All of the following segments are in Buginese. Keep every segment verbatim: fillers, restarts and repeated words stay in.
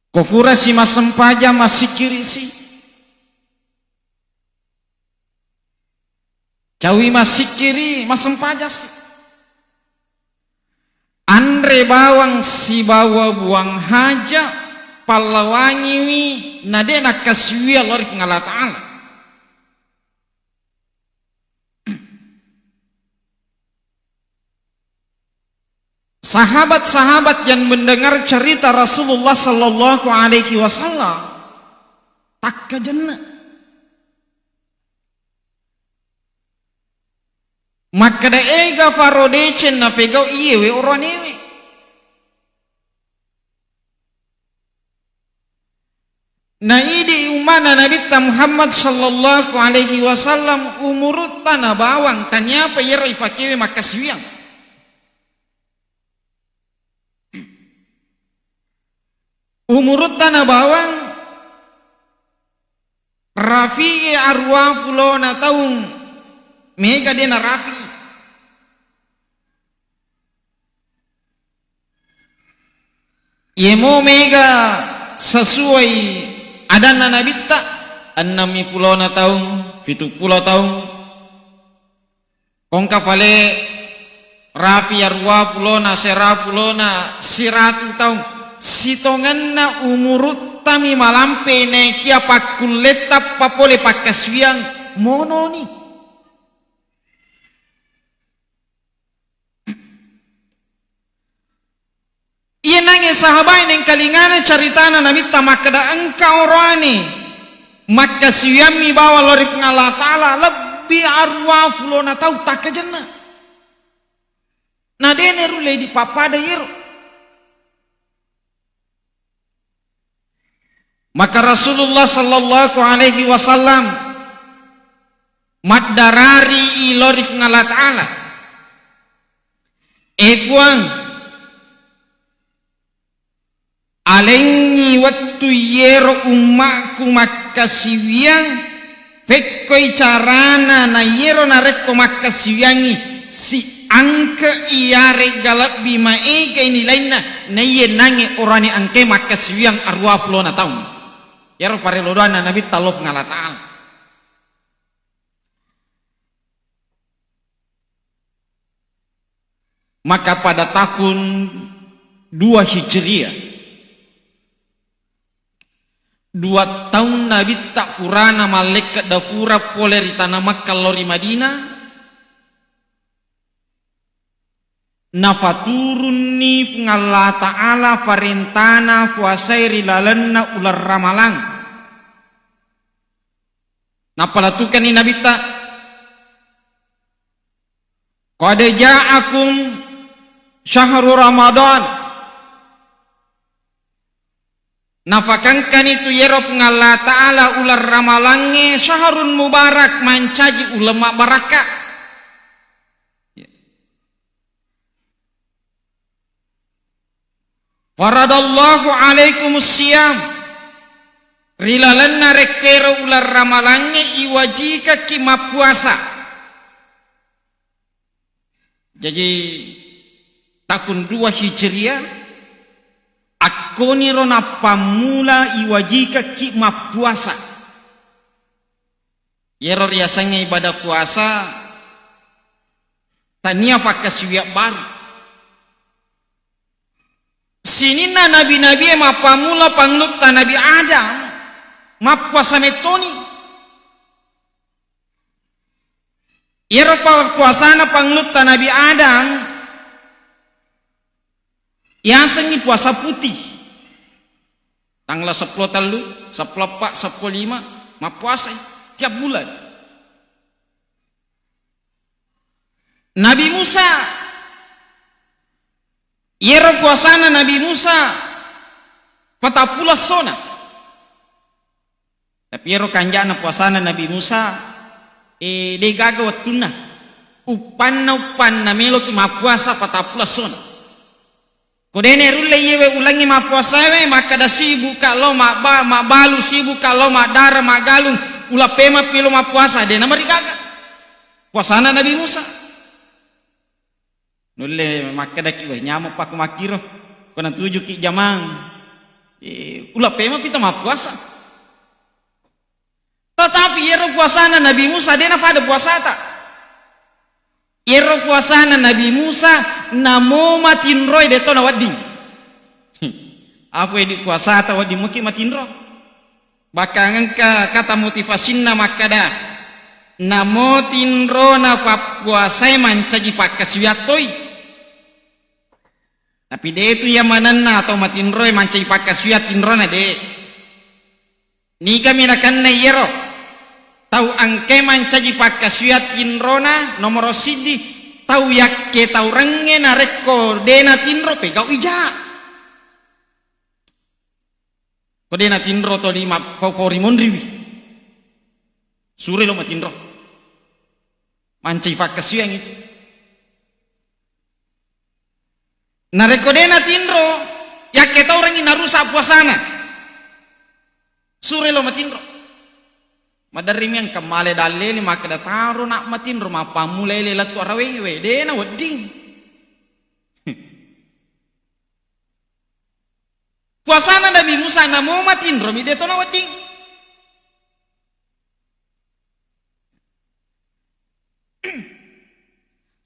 Ko furasi massempajang, massikkirisi. Caui massikkiri, massempajasi. Anre bawang sibawa buang haja, pallawangiwi, na de' nakkasiwiang lao ri Puang Allah Ta'ala. Sahabat-sahabat yang mendengar cerita Rasulullah sallallahu alaihi wasallam, takkajenna. Makkeda, ega faro deceng nafegau iyewe oroanewe. Na idi ummana Nabitta Muhammad sallallahu alaihi wasallam, umurutta na bawang, taniapa iyaro ifakewe makkasiwiang. Umurutta na bawang, rafi'i aruwa pulona taung, mega de' narafi'i. Yemo mega sesuai adanna Nabitta, enneng mi pulona taung, pitu pulo taung. Kongka fale rafi aruwa pulona, sera pulona, siratu taung. Sitongenna umurutta mi malampe naekia pakkulletta papole pakkasiwiang, mononi. Iye nangnge sahabae nengkalingana caritana Nabitta makkeda, engka oroane makkasiwiammi bawang lao ri Puang Allah Ta'ala lebbi aruwa pulona taung takkajenna. Na de' nerulle dipappada iyero. Maka Rasulullah sallallahu alaihi wasallam maddarari i lao ri Puang Allah Ta'ala. E Puang, alengngi wettu iyero ummaku makkasiwiang, fekkoi carana na iyero narekko makkasiwiangngi, siangke iyarega lebbi maegai nilainna, naiye nangnge orane engkai makkasiwiang aruwa pulona taung. Iyaro parello doanna Nabitta lao Puang Allah Ta'ala. Maka pada tahun dua Hijriah, dua taung Nabitta furana mallekke dapura pole ri tana Makkah lao ri Madinah, nafaturunni Puang Allah Ta'ala farentana puasae ri lalenna uleng Ramalang. Napalatukanni Nabitta, "Qad ja'akum syahru Ramadan." Nafakangkani tu yero Puang Allah Ta'ala uleng Ramalangnge, syahrun mubarak, mancaji uleng mabbarakka. Faradallahu alaikumus siyam. Ri lalenna rekkero uleng Ramalangnge iwajikekki mappuasa. Jaji, tahun dua Hijriah, akkoniro nappammula iwajikekki mappuasa. Yero riasengnge ibadah puasa, tania pakkasiwiang baru. Sininna nabi-nabie mappammula pangulutta Nabi Adam, mappuasa mettoni. Iyaro pa-, puasana pangulutta Nabi Adam, yasengngi puasa putih. Tanggal seppulo tellu, seppulo eppa, seppulo lima, mappuasai tiap bulan. Nabi Musa, iyaro puasana Nabi Musa, patappulo essona. Tapi ero kanja'na puasana Nabi Musa, eh, de' gaga wettunna. Uppanna, uppanna meloki mappuasa patappulo essona. Ko de' nerulle iyewe ulengngi mappuasawe, makkeda sibukka lao mabba-, mabbalu, sibukka lao maddara, maggalung, uleng pemappi lao mappuasa, de' namarigaga. Puasana Nabi Musa. Nulle makkedaki, "Weh, nyameng pakku makkiro. Ko natujuki jamang, eh, Uleppe mapita mappuasa. Tetapi iyaro puasana Nabi Musa de' nafada puasata. Iyaro puasana Nabi Musa namo matinroe de' to nawedding. Apa di puasata wedding muki matinro? Bahkan engka kata motivasinna makkada, namo tinrona pappuasae mancaji pakkasiwiang toi. Tapi de' tu iya manenna tau matinroe mancaji pakkasiwiang tinrona, de'. Nigami nakenna iyaro tau engkae mancaji pakkasiwiang tinrona, nomoro siddi, tau yakketaurengnge narekko de' natinro pegau ija. Ko de' natinro toli mappau-pau ri monriwi. Sure lo matinro. Mancaji pakkasiwiang itu. Narekko de' natinro, yakketaurengngi narusak puasana. Sure lo matinro. Maderri mi engka male dallele makkeda taro na' matinro mappammula ele lettu arawengnge we, de' nawedding. Puasana Nabi Musa namo matinromi de' to nawedding.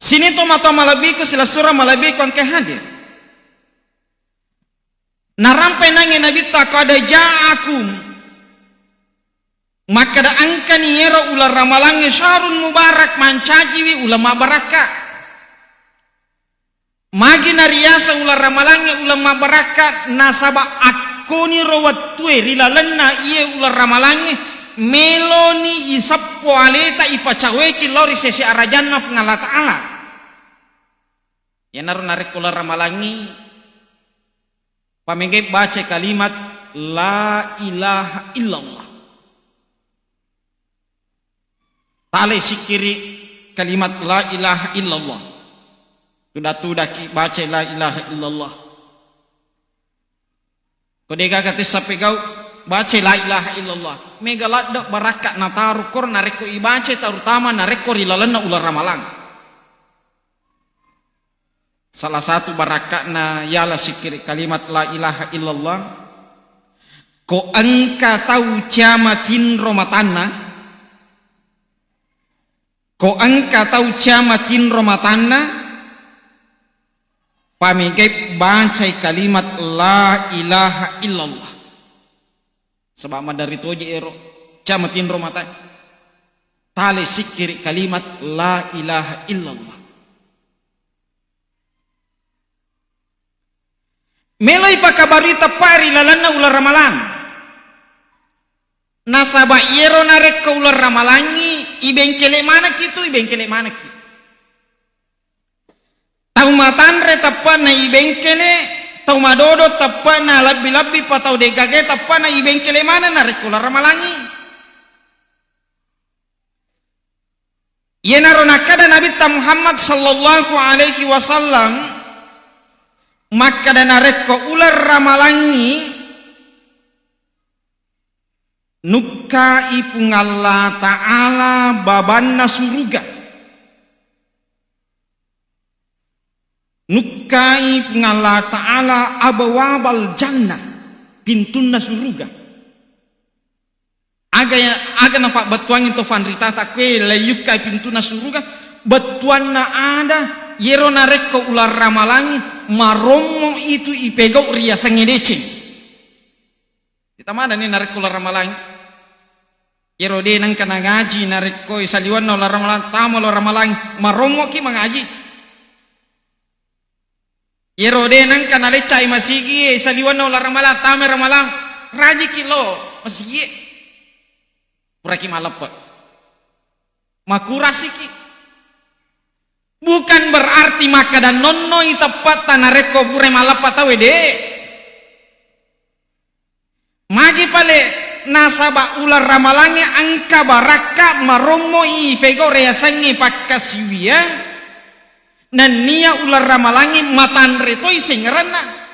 Sining tomatoa malebbiku, silessureng malebbiku engkae hadir. Narampai nangnge Nabitta, qad ja'akum. Makkeda engkani ero uleng ramalangnge syahrun mubarak, mancajiwi uleng mabbarakka. Magi nariaseng uleng ramalangnge uleng mabbarakka? Nasaba akkoniro wettue ri lalenna iye uleng ramalangnge meloni iseppo aleta ipacaweki lao ri sese arajanna Puang Allah Ta'ala. Iyanaro narekko uleng ramalangngi, pamegai baca kalimat la ilaha illallah. Tale sikkiri kalimat la ilaha illallah. Tuda-tudaki baca la ilaha illallah. Ko degaga tessa pegau, baca la ilaha illallah. Mega ladde barakka nataro kor narekko ibaca, terutama narekko ri lalenna uleng ramalang. Salah satu barakka'na yala sikkiri kalimat la ilaha illallah, ko engka tau ciama tinro matanna, ko engka tau ciama tinro matanna, pamegai bacai kalimat la ilaha illallah. Saba maderri toje ero ciama tinro mata. Tale sikkiri kalimat la ilaha illallah. Meloi pakabarui teppa ri lalenna uleng ramalang. Nasaba iyero narekko uleng ramalangngi, ibengkele manekki tu, ibengkele manekki. Tau matanre teppe'na ibengkele, tau madodo teppe'na, lebbi-lebbi pa tau degaga teppe'na ibengkele maneng narekko uleng ramalangngi. Iyanaro nakkeda Nabitta Muhammad sallallahu alaihi wasallam, makkeda narekko uleng ramalangngi, nukkai Puang Allah Ta'ala babanna suruga. Nukkai Puang Allah Ta'ala abwabal jannah, pintunna suruga. Aga ya, aga napabbettuangngi to fanritata kue laiyukkai pintunna suruga? Bettuanna ada, yero narekko uleng ramalangngi, marommo itu ipegau riasengnge deceng. Ita manenni narekko uleng ramalang. Iyero de nengka nangaji narekko saliwenna uleng ramalang, tama uleng ramalang, marommoki mangaji. Iyero de nengka naleccai masigi saliwenna uleng ramalang, tama ramalang, rajiki lo masigi. Puraki maleppe. Makurasiki. Bukan berarti makkeda nonnoi teppatta narekko pura maleppe tauwe, de. Magi pale, nasaba uleng ramalangnge engka barakka marommo ifego riasengnge pakkasiwiang, nennia uleng ramalangnge matanre toi sengerenna.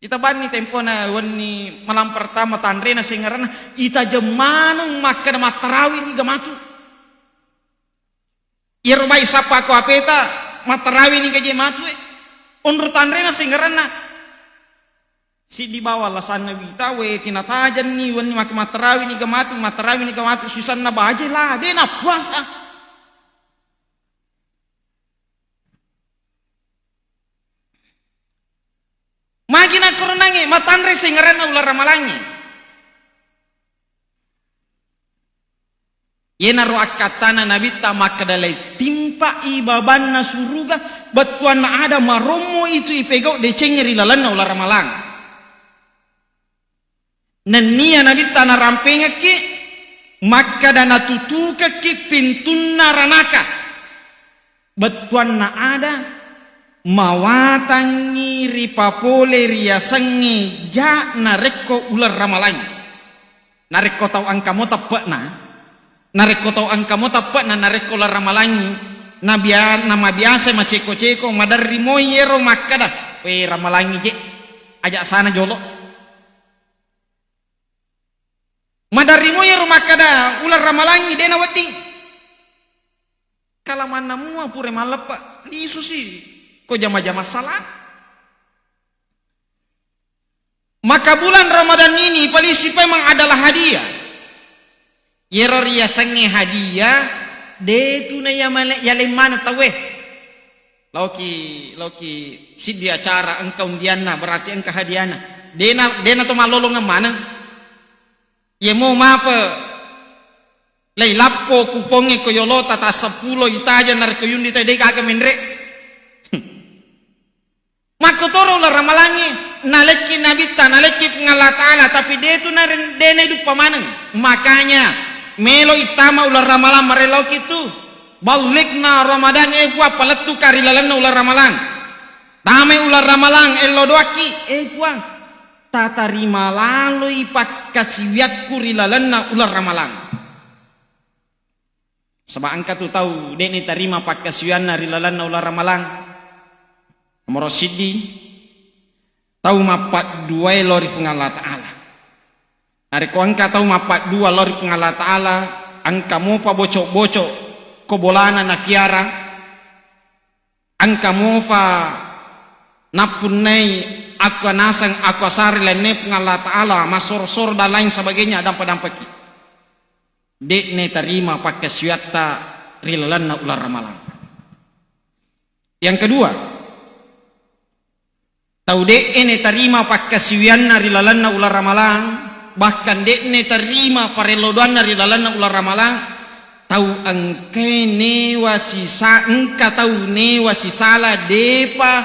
Ita banni tempona wenni malam pertama tanrena sengerenna, itajeng maneng makkeda mattarawi niga matu. Iyaro bai sappa ko apeta, mattarawi niga je matu e. Onro tanrena sengerenna. Siddi bawang lasanna wita, we, tinatajenni, wenni maka mattarawi niga matu, mattarawi niga matu, susanna baje la, de nappuasa. Magi nakkoronangnge, matanre sengerenna uleng ramalangnge. Iyanaro akkattana Nabitta makkeda, "Leitimpa'i babanna suruga, bettuanna ada marommo itu ipegau decengnge ri lalenna uleng ramalang." Nennia Nabitta narampengekki, makkeda, "Natutukekki pintunna ranaka." Bettuanna ada mawatangngi ripapole riasengnge ja narekko uleng ramalangngi. Narekko tau engkamo teppe'na, narekko tau engkamo teppe'na, narekko uleng ramalangngi, nabia-, namabiasa maceko-ceko, maderri moi ero makkeda, "We, ramalangngi je, aja sana jolo." Maderri moi ero makkeda, "Uleng ramalangngi, de nawedding." Kalamanna mua pura malleppa, lisusi ko jama-jama sala. Maka bulan Ramadan ini paling sipemang adalah hadiah. Yero riasengnge hadiah, de tuna yamale-, yaleng maneng tauwe. Laoki, laoki siddi acara engka undianna, berarti engka hadiahna. Dena, dena to mallolongeng maneng. Yemo mape Leilappo kupongnge ko yolota, tasseppulo itajeng narekko yundi tai, de gaga menre. Makkotoro uleng ramalangnge, nalekki Nabitta, nalekki Puang Allah Ta'ala, tapi de tu naren-, de naiduppa maneng. Makanya, melo ittama uleng ramalang marellau kitu. Ballighna Ramadan, eh Puang, palettuka ri lalenna uleng ramalang. Tamai uleng ramalang, ello doakki, eh Puang, tatarima laloi pakkasiwiakku ri lalenna uleng ramalang. Saba engka tu tau de'ni tarima pakkasiwianna ri lalenna uleng ramalang. Nomoro siddi, tau mappadduae lao ri Puang Allah Ta'ala. Narekko engka tau mappaddua lao ri Puang Allah Ta'ala, engka mopa bocok-bocok ko bolana nafiara, engka mofa nappunnai aqua naseng, aqua sari lainna Puang Allah Ta'ala, massoro-soro dan lain sebagainya, dampa-dampaki. De'ne tarima pakkasiwiatta ri lalenna uleng ramalang. Yang kedua, tau de'e ne tarima pakkasiwianna ri lalenna uleng ramalang, bahkan de'ne tarima parello doanna ri lalenna uleng ramalang, tau engkae newa sisa-, engka tau newa sisala depa,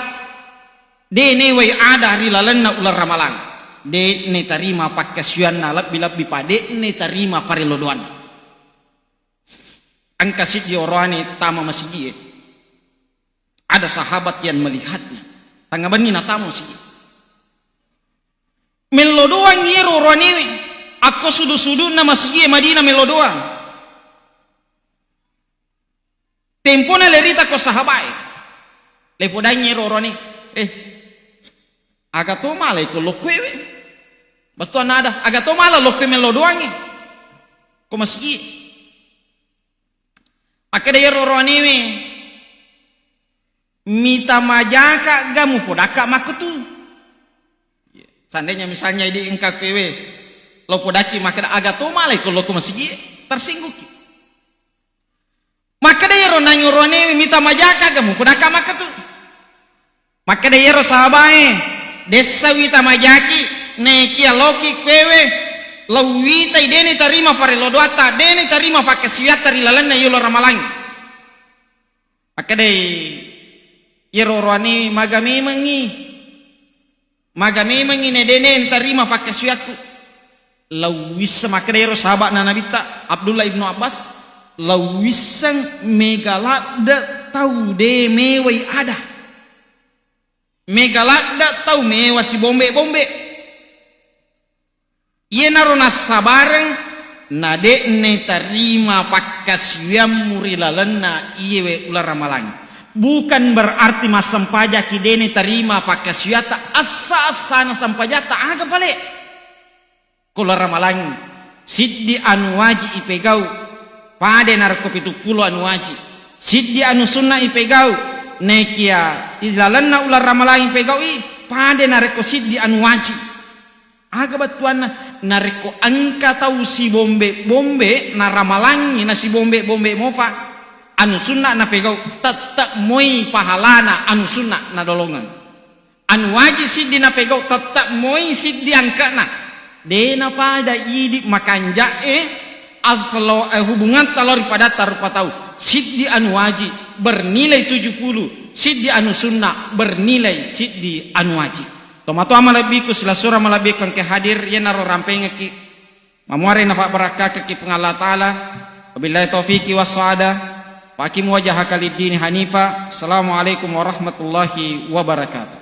de newai ada ri lalenna uleng ramalang. De'ne tarima pakkasiwianna, lebbi-lebbi pa de'ne tarima parello doanna. Engka siddi oroane tama masigie. Ada sahabat yang melihatnya. Tangnga benni natama masigie. Mello doang iyaro oroanewe. Akko sudu-sudunna masigie Madinah mello doang. Tempona lerita ko sahabae. Lepodangngi ero oroane. Eh, aga to malai ko lokkoewe? Bettuanna ada, aga to mala lokkoe mello doangngi ko masigie. Makkeda iyaro oroanewe, "Mita majaka ga mupodakka makkutu?" Seandainya misalnya idi engka kuewe, lo podakki makkeda, "Aga to malai ko lokko masigie?" Tersinggukki. Makkeda iyaro nangi oroanewe, "Mita majaka ga mupodakka makkutu?" Makkeda iyaro sahabae, "Dessa wita majaki, nekia loki kuewe, lo witai deni tarima parello doatta, deni tarima pakkasiwiatta ri lalenna yolo ramalangi." Makkedai iyaro oroane, "Maga memengngi, maga memengngi ne dene entarima pakkasiwiakku." Lao wisseng, makkeda ero sahaba'na Nabitta, Abdullah ibnu Abbas, "Lao wisseng mega ladde tau de mewai ada. Mega ladde tau mewa sibombe-bombe." Iyanaro nassabareng, na de'ne tarima pakkasiwiammu ri lalenna iyewe uleng ramalang. Bukan berarti massempajaki de'ne tarima pakkasiwiatta, assa-assana sempajatta, aga pale? Ko uleng ramalang, siddi anu waji ipegau, pade narekko pitu pulo anu waji. Siddi anu sunna ipegau, nekia ilalenna uleng ramalang ipegau'i, pade narekko siddi anu waji. Aga bettuanna? Narekko engka tau sibombe-bombe, naramalangi nasibombe-bombe mofa, anu sunna napegau, tette moi pahalana anu sunna nadolongeng. Anu waji siddi napegau, tette moi siddi angkana. De napada idi makanja'e, aslo, eh, hubungatta lao ri padatta rupa tau. Siddi anu waji bernilai tujuh puluh, siddi anu sunna bernilai siddi anu waji. Tomatoa malebbiku, silasurang malebbiku engke hadir, yenaro rampengekki. Mamuare nafabbarakkakekki Puang Allah Ta'ala. Wabillahi taufiqi wassaada. Wa aqimu wajhaka lid-dini hanifa. Assalamualaikum warahmatullahi wabarakatuh.